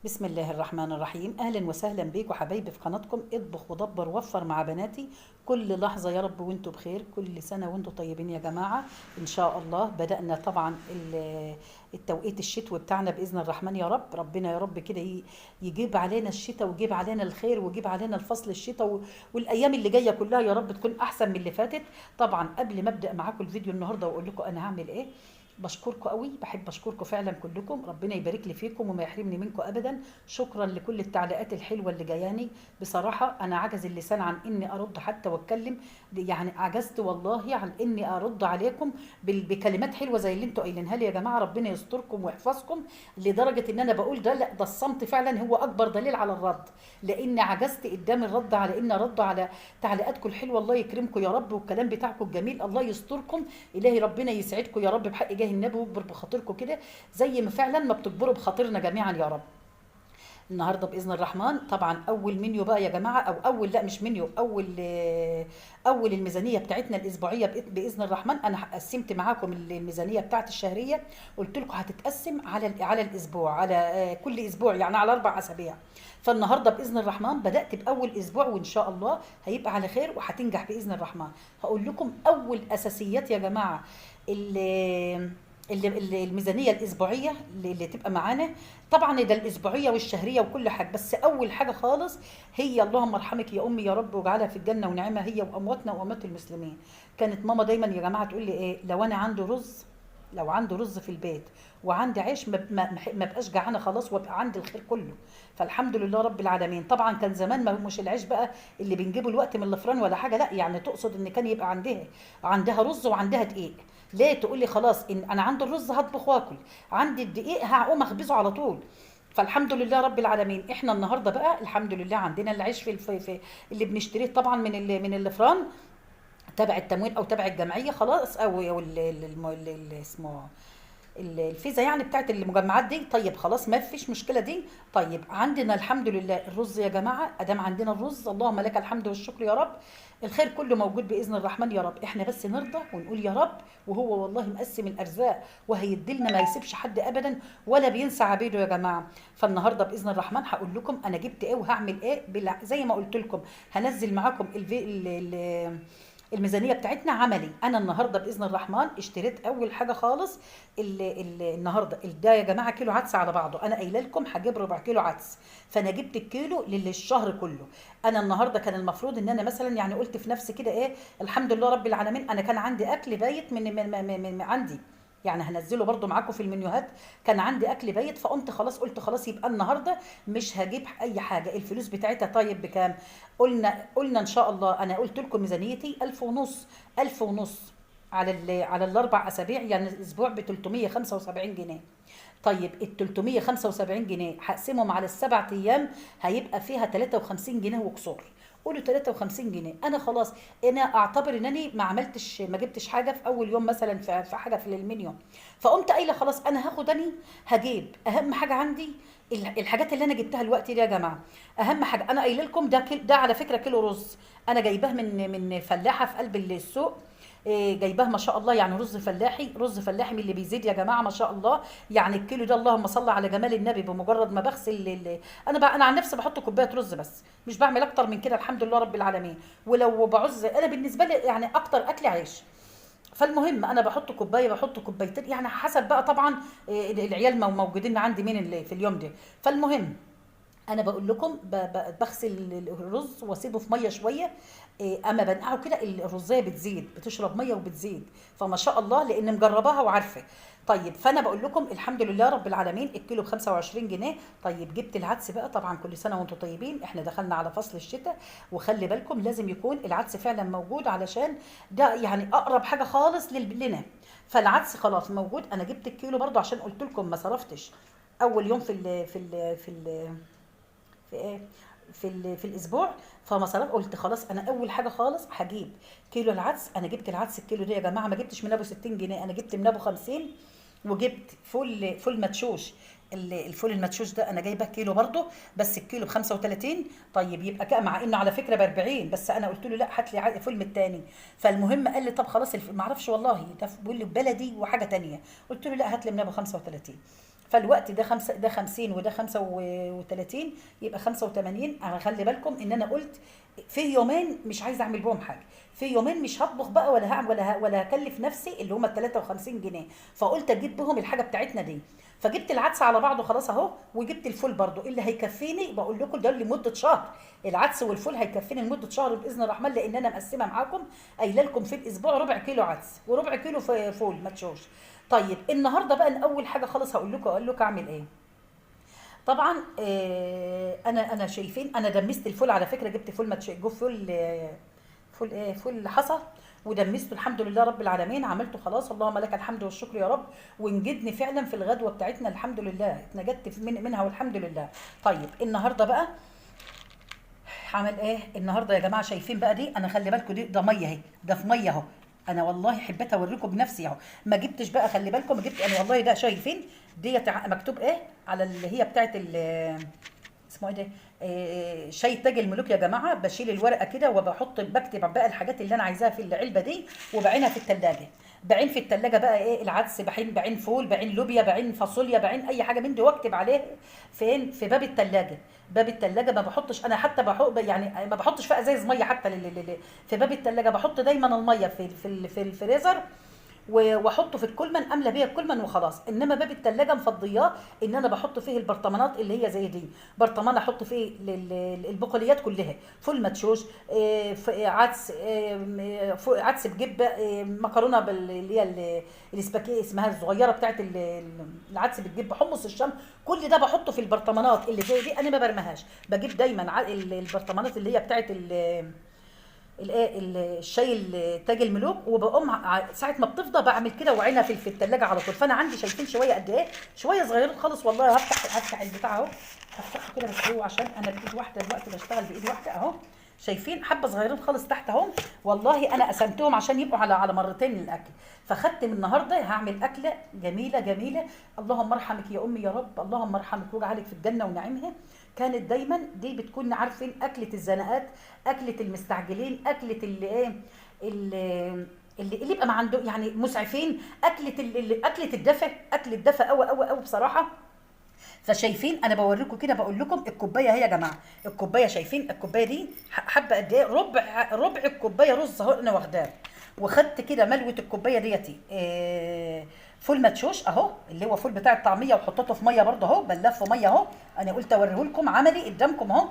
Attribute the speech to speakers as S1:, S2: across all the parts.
S1: بسم الله الرحمن الرحيم. اهلا وسهلا بيكم حبايبي في قناتكم اطبخ ودبر وفر مع بناتي. كل لحظة يا رب وانتم بخير، كل سنة وانتم طيبين يا جماعة. ان شاء الله بدانا طبعا التوقيت الشتوي بتاعنا باذن الرحمن يا رب. ربنا يا رب كده يجيب علينا الشتاء ويجيب علينا الخير ويجيب علينا الفصل الشتاء والايام اللي جاية كلها يا رب تكون احسن من اللي فاتت. طبعا قبل ما ابدا معاكم الفيديو النهارده واقول لكم انا هعمل ايه، بشكركم قوي، بحب اشكركم فعلا كلكم، ربنا يبارك لي فيكم وما يحرمني منكم ابدا. شكرا لكل التعليقات الحلوة اللي جاياني، بصراحة انا عجز اللسان عن اني ارد حتى واتكلم، يعني عجزت والله عن اني ارد عليكم بكلمات حلوة زي اللي انتوا قايلينها لي يا جماعة. ربنا يستركم ويحفظكم، لدرجة ان انا بقول ده لا، ده الصمت فعلا هو اكبر دليل على الرد، لان عجزت قدام الرد على ان ارد على تعليقاتكم الحلوة. الله يكرمكم يا رب، والكلام بتاعكم الجميل الله يستركم، الهي ربنا يسعدكم يا رب بحق جاه النبي ويكبر بخاطركم كده زي ما فعلا ما بتكبروا بخاطرنا جميعا يا رب. النهارده باذن الرحمن طبعا اول منيو بقى يا جماعة، او اول لا مش منيو، اول الميزانية بتاعتنا الاسبوعية باذن الرحمن. انا قسمت معاكم الميزانية بتاعت الشهرية، قلت لكم هتتقسم على الاسبوع، على كل اسبوع يعني على 4 اسابيع. فالنهارده باذن الرحمن بدات باول اسبوع، وان شاء الله هيبقى على خير وهتنجح باذن الرحمن. هقول لكم اول اساسيات يا جماعة اللي الميزانية الاسبوعية اللي تبقى معانا. طبعا ده الاسبوعية والشهريه وكل حاجة، بس اول حاجة خالص هي اللهم ارحمك يا امي يا رب واجعلها في الجنة ونعمها هي وامواتنا واموات المسلمين. كانت ماما دايما يا جماعة تقول لي ايه، لو انا عندي رز، لو عندي رز في البيت وعندي عيش ما بقاش جعانة خلاص، وابقى عندي الخير كله. فالحمد لله رب العالمين. طبعا كان زمان ما مش العيش بقى اللي بنجيبه الوقت من الفران ولا حاجة، لا يعني تقصد ان كان يبقى عندها رز وعندها دقيق. ليه تقول لي خلاص ان انا عندي الرز هطبخ واكل، عندي الدقيق هقوم اخبزه على طول. فالحمد لله رب العالمين. احنا النهارده بقى الحمد لله عندنا العيش في اللي بنشتريه طبعا من الفران تبع التموين او تبع الجمعية خلاص، او اسمه الفيزا يعني بتاعت المجمعات دي. طيب خلاص ما فيش مشكلة دي. طيب عندنا الحمد لله الرز يا جماعة، ادام عندنا الرز اللهم لك الحمد والشكر يا رب، الخير كله موجود باذن الرحمن يا رب. احنا بس نرضى ونقول يا رب، وهو والله مقسم الارزاق وهيدلنا، ما يسيبش حد ابدا ولا بينسى عبيده يا جماعة. فالنهارده باذن الرحمن هقول لكم انا جبت ايه وهعمل ايه، زي ما قلت لكم هنزل معاكم الميزانية بتاعتنا عملي. انا النهارده باذن الرحمن اشتريت اول حاجة خالص النهارده ده يا جماعة كيلو عدس على بعضه. انا قايله لكم هجيب ربع كيلو عدس، فانا جبت الكيلو للشهر كله. انا النهارده كان المفروض ان انا مثلا يعني قلت في نفسي كده ايه، الحمد لله رب العالمين انا كان عندي اكل بايت من عندي، يعني هنزله برضو معاكم في المنيوهات، كان عندي اكل بايت، فقمت خلاص قلت خلاص يبقى النهارده مش هجيب اي حاجة. الفلوس بتاعتها طيب بكام؟ قلنا ان شاء الله، انا قلت لكم ميزانيتي ألف ونص، ألف ونص على الاربع اسابيع، يعني الاسبوع ب 375 جنيه. طيب ال 375 جنيه هقسمهم على ال7 ايام، هيبقى فيها 53 جنيه وكسور. قولوا 53 جنيه. انا خلاص انا اعتبر انني ما عملتش، ما جبتش حاجة في اول يوم مثلا في حاجة في المنيو، فقمت قايله خلاص انا هاخد، اني هجيب اهم حاجة عندي الحاجات اللي انا جبتها دلوقتي دي يا جماعة. اهم حاجة انا قايله لكم ده على فكرة كيلو رز انا جايباه من فلاحة في قلب السوق، جايباه ما شاء الله، يعني رز فلاحي، رز فلاحي من اللي بيزيد يا جماعة ما شاء الله. يعني الكيلو ده اللهم صل على جمال النبي، بمجرد ما بغسل انا عن نفسي بحط كوباية رز بس، مش بعمل اكتر من كده الحمد لله رب العالمين. ولو بعز انا بالنسبة لي يعني اكتر اكل عيش. فالمهم انا بحط كوباية، بحط كوبايتين، يعني حسب بقى طبعا العيال موجودين عندي مين اللي في اليوم ده. فالمهم انا بقول لكم بغسل الرز واسيبه في مية شوية، اما بنقعه كده الرزايه بتزيد، بتشرب مية وبتزيد، فما شاء الله لان مجرباها وعارفه. طيب فانا بقول لكم الحمد لله رب العالمين الكيلو ب 25 جنيه. طيب جبت العدس بقى، طبعا كل سنة وانتم طيبين، احنا دخلنا على فصل الشتاء، وخلي بالكم لازم يكون العدس فعلا موجود علشان ده يعني اقرب حاجة خالص لنا. فالعدس خلاص موجود، انا جبت الكيلو برضو عشان قلت لكم ما صرفتش اول يوم في ال في ال في ال في ايه في ال في الاسبوع، فما صرف، قلت خلاص انا اول حاجة خالص هجيب كيلو العدس. انا جبت العدس الكيلو ده يا جماعة ما جبتش من ابو 60 جنيه، انا جبت من ابو 50، وجبت فول مدشوش. الفول المدشوش ده انا جايبه كيلو برضه، بس الكيلو ب 35. طيب يبقى كده مع انه على فكرة ب 40، بس انا قلت له لا هات لي فول من الثاني. فالمهم قال لي طب خلاص ما اعرفش والله ده بيقول لي بلدي وحاجه ثانية، قلت له لا هات لي من ابو 35. فالوقت ده 5، ده 50 وده 35، يبقى 85. انا خلي بالكم ان انا قلت في يومين مش عايزه اعمل بهم حاجة، في يومين مش هطبخ بقى ولا هعمل ولا هكلف نفسي اللي هما ال 53 جنيه، فقلت اجيب بهم الحاجة بتاعتنا دي. فجبت العدس على بعضه خلاص اهو، وجبت الفول برضو اللي هيكفيني، بقول لكم ده لمدة شهر، العدس والفول هيكفيني لمدة شهر باذن الرحمن، لان انا مقسمة معاكم قايله لكم في الاسبوع ربع كيلو عدس وربع كيلو فول ما تشوش. طيب النهارده بقى اول حاجة خالص هقول لكم، اقول لكم اعمل ايه. طبعا انا شايفين انا دمست الفول على فكرة، جبت فول فول فول ايه، فول حصى، ودمسته الحمد لله رب العالمين، عملته خلاص، اللهم لك الحمد والشكر يا رب، ونجدني فعلا في الغدوه بتاعتنا الحمد لله، اتنجدت منها والحمد لله. طيب النهارده بقى هعمل ايه النهارده يا جماعة؟ شايفين بقى دي، انا خلي بالكم دي ده مية اهي، ده في مية اهو، انا والله حبيت اوريكم بنفسي اهو، ما جبتش بقى خلي بالكم، ما جبت انا والله. ده شايفين ديت مكتوب ايه على اللي هي بتاعت اسمه ايه ده، شاي تاج الملوك يا جماعة. بشيل الورقة كده وبحط، بكتب بقى الحاجات اللي انا عايزاها في العلبة دي، وبعينها في الثلاجة. بعين في الثلاجة بقى ايه، العدس، بعين فول، بعين لوبيا، بعين فاصوليا، بعين اي حاجة من دي، واكتب عليه فين، في باب الثلاجة. باب الثلاجة ما بحطش انا حتى، بحط يعني ما بحطش في ازايز مية حتى في باب الثلاجة، بحط دايما المية في الفريزر، واحطه في الكولمن، املى بيها الكولمن وخلاص. انما باب الثلاجة مفضياه ان انا بحط فيه البرطمانات اللي هي زي دي، برطمان احط فيه البقوليات كلها، فول مدشوش، عدس، عدس بجبه، مكرونه اللي هي الاسباجيتي اسمها الصغيرة بتاعت العدس بالجبه، حمص الشام، كل ده بحطه في البرطمانات اللي زي دي. انا ما برميهاش، بجيب دايما البرطمانات اللي هي بتاعت الشاي تاج الملوك، وبقوم ساعة ما بتفضى بعمل كده وعينها في الثلاجة على طول. فانا عندي شايفين شوية قد ايه، شوية صغيرين خالص والله. هفتح البتاع اهو، هفتحه كده بس هو عشان انا بايد واحدة دلوقتي، بشتغل بايد واحدة اهو. شايفين حبه صغيرين خالص تحت اهو، والله انا قسمتهم عشان يبقوا على مرتين الاكل. فخدت من النهارده هعمل اكله جميلة جميلة، اللهم ارحمك يا امي يا رب، اللهم ارحمك واجعلك في الجنة ونعيمها. كانت دايما دي بتكون عارفين اكله الزنقات، اكله المستعجلين، اكله اللي ايه اللي يبقى ما عنده يعني مسعفين، اكله اكله الدفا، اكله الدفا قوي قوي قوي بصراحة. فشايفين انا بوريكم كده، بقول لكم الكوباية اهي يا جماعة، الكوباية شايفين الكوباية دي حبه قد ايه، ربع الكوباية رز اهو انا واخداه، وخدت كده ملوه الكوباية ديتي فول مدشوش اهو اللي هو فول بتاع الطعمية، وحطيته في مية برده اهو، بلفه مية اهو، انا قلت اوريه لكم عملي قدامكم اهو.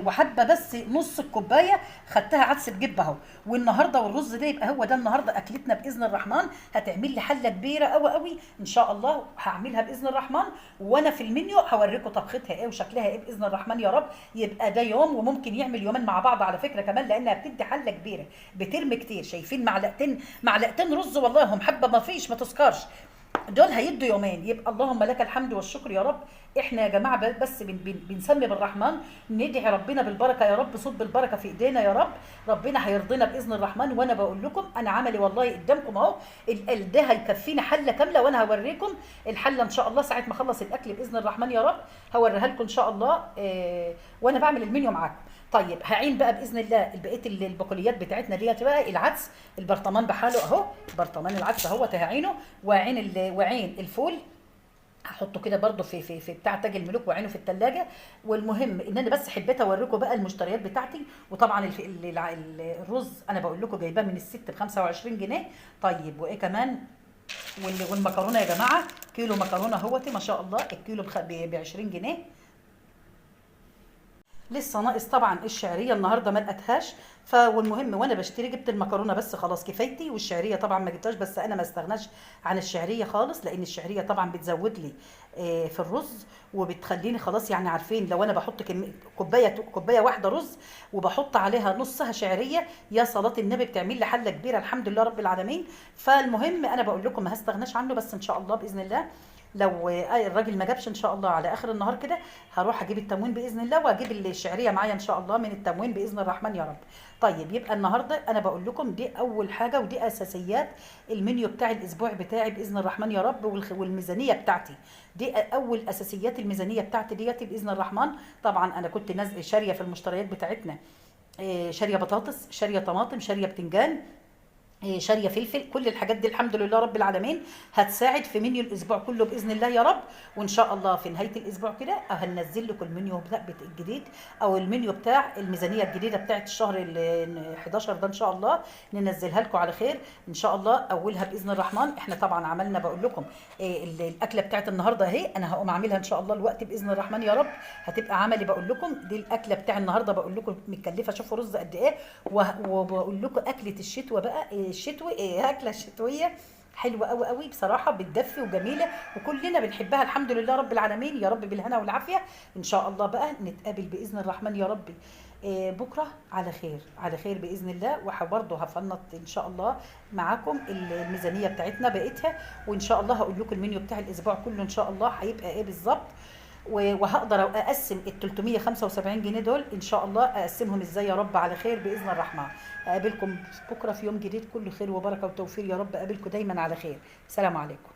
S1: وحبه بس نص الكوباية خدتها عدس بجبه اهو. والنهارده والرز ده يبقى هو ده النهارده اكلتنا باذن الرحمن. هتعمل لي حله كبيرة قوي قوي ان شاء الله، هعملها باذن الرحمن، وانا في المنيو هوريكم طبختها ايه وشكلها ايه باذن الرحمن يا رب. يبقى ده يوم، وممكن يعمل يومين مع بعض على فكرة كمان، لانها بتدي حله كبيرة بترمي كتير. شايفين معلقتين رز والله هم حبه ما فيش، ما تذكرش، دول هيدوا يومين. يبقى اللهم لك الحمد والشكر يا رب. احنا يا جماعة بس بنسمي بالرحمن، ندعي ربنا بالبركة يا رب، صب البركة في ايدينا يا رب، ربنا هيرضينا باذن الرحمن. وانا بقول لكم انا عملي والله قدامكم اهو، ده هيكفينا حله كاملة، وانا هوريكم الحلة ان شاء الله ساعة ما اخلص الاكل باذن الرحمن يا رب، هوريها لكم ان شاء الله وانا بعمل المنيو معاكم. طيب هعين بقى باذن الله بقية البقوليات بتاعتنا ديت بقى، العدس البرطمان بحاله اهو، برطمان العدس اهو هعينه، وعين الفول هحطه كده برده في في في بتاع تاج الملوك، وعينه في الثلاجة. والمهم ان انا بس حبيت اوريكم بقى المشتريات بتاعتي. وطبعا الرز انا بقول لكم جايباه من الست ب 25 جنيه. طيب وايه كمان، والمكرونه يا جماعة، كيلو مكرونه اهوت ما شاء الله، الكيلو ب 20 جنيه. لسه ناقص طبعا الشعرية النهارده ما لقيتهاش. فالمهم وانا بشتري جبت المكرونه بس خلاص كفايتي، والشعريه طبعا ما جبتهاش، بس انا ما استغناش عن الشعرية خالص، لان الشعرية طبعا بتزود لي في الرز وبتخليني خلاص يعني عارفين لو انا بحط كوباية واحدة رز وبحط عليها نصها شعرية، يا صلاة النبي بتعمل لي حله كبيرة الحمد لله رب العالمين. فالمهم انا بقول لكم ما هستغناش عنه، بس ان شاء الله باذن الله لو الراجل ما جابش ان شاء الله على اخر النهار كده هروح اجيب التموين باذن الله، واجيب الشعرية معايا ان شاء الله من التموين باذن الرحمن يا رب. طيب يبقى النهارده انا بقول لكم دي اول حاجة، ودي اساسيات المنيو بتاع الاسبوع بتاعي باذن الرحمن يا رب، والميزانيه بتاعتي دي اول اساسيات الميزانية بتاعتي ديت باذن الرحمن. طبعا انا كنت شاريه في المشتريات بتاعتنا، شاريه بطاطس، شاريه طماطم، شاريه بتنجان، شاريه فلفل، كل الحاجات دي الحمد لله رب العالمين هتساعد في منيو الاسبوع كله باذن الله يا رب. وان شاء الله في نهاية الاسبوع كده هننزل لكم المنيو بتاع الجديد، او المنيو بتاع الميزانية الجديدة بتاعت الشهر ال 11 ده ان شاء الله ننزلها لكم على خير ان شاء الله. اولها باذن الرحمن احنا طبعا عملنا، بقول لكم الاكلة بتاعت النهارده اهي، انا هقوم اعملها ان شاء الله الوقت باذن الرحمن يا رب، هتبقى عملي. بقول لكم دي الاكلة بتاع النهارده، بقول لكم متكلفه، شوفوا رز قد ايه، وبقول لكم اكله الشتوى بقى، الشتوي اكله شتوية حلوة قوي قوي بصراحة، بتدفي وجميلة وكلنا بنحبها الحمد لله رب العالمين يا رب، بالهنا والعافية ان شاء الله. بقى نتقابل باذن الرحمن يا رب بكره على خير، على خير باذن الله. وبرضه هفنط ان شاء الله معاكم الميزانية بتاعتنا بقيتها، وان شاء الله هقول لكم المنيو بتاع الاسبوع كله ان شاء الله هيبقى ايه بالظبط، وهقدر اقسم ال 375 جنيه دول ان شاء الله، اقسمهم ازاي يا رب على خير باذن الرحمن. اقابلكم بكره في يوم جديد كله خير وبركة وتوفير يا رب، اقابلكم دايما على خير. سلام عليكم.